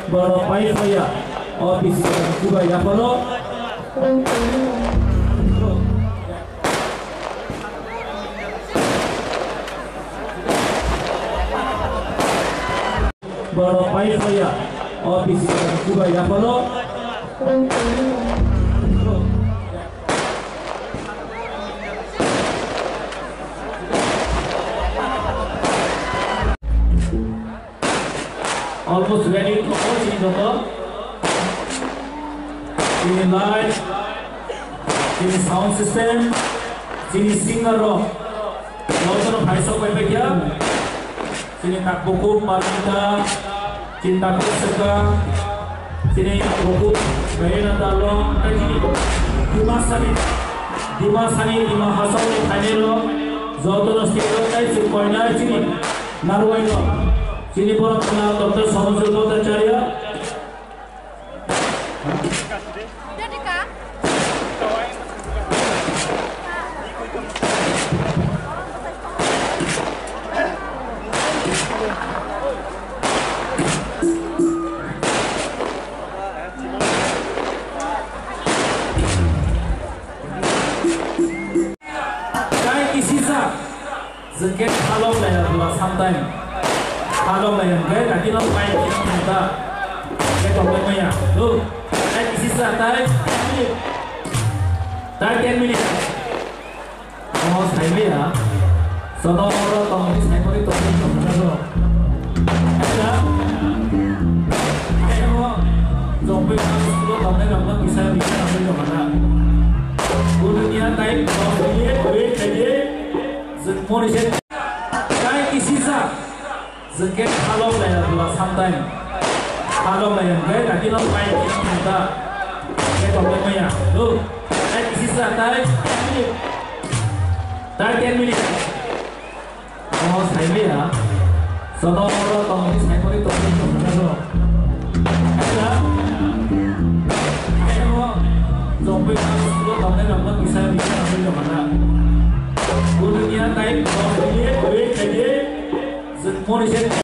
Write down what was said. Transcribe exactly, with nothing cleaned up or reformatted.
Borok pai paya, office kubai yapalo. Borok pai paya, office kubai yapalo. Almost ready to all chini joto. Chini light, chini sound system, chini singer rok. Jotono phai sok pai paikha. Chini tak bukhuk Parmita, chini tak bukhuk Swkang, chini bukhuk Gaina Dalong, tei chini Dimasani, Dimasani, Dima Hasao ni phainai rok. Jotono stage o tei chwng koinai chini narwai rok. Chini borok khna Doctor Somonjit Bhattacharya. Tei kisisa. Chwng khe khalok laiya bwla sometime. Khalok laiya hwnkhe kaki no pai khe thang ta. Khe tongwi maya. Lo. Tai kisi sa tai. Tai ten minute. Oh, sai maya. Sono oro tong sai mani tong tong jago. Kaya. Kaya mo. Jompe kan sulo tong ne ramna bisa bisa ramna jomana. Guru niya tai tong ye koi kaiye. Chwng mori se tai kisisa. Chwng khe khalok laiya bwla sometime. Khalok laiya hwnkhe kaki no pai khe thang ta. Khe tongwi maya. Lo. Tai kisisa tai. Tai ten minute. Oh, sai maya. Sono oro tong sai mori tong tong jago. Kaya. Kaya mo. Jompe kan sulo tong ne ramna bisa bisa ramna jomana. Guru niya tai tong ye koi kaiye. Chwng mori se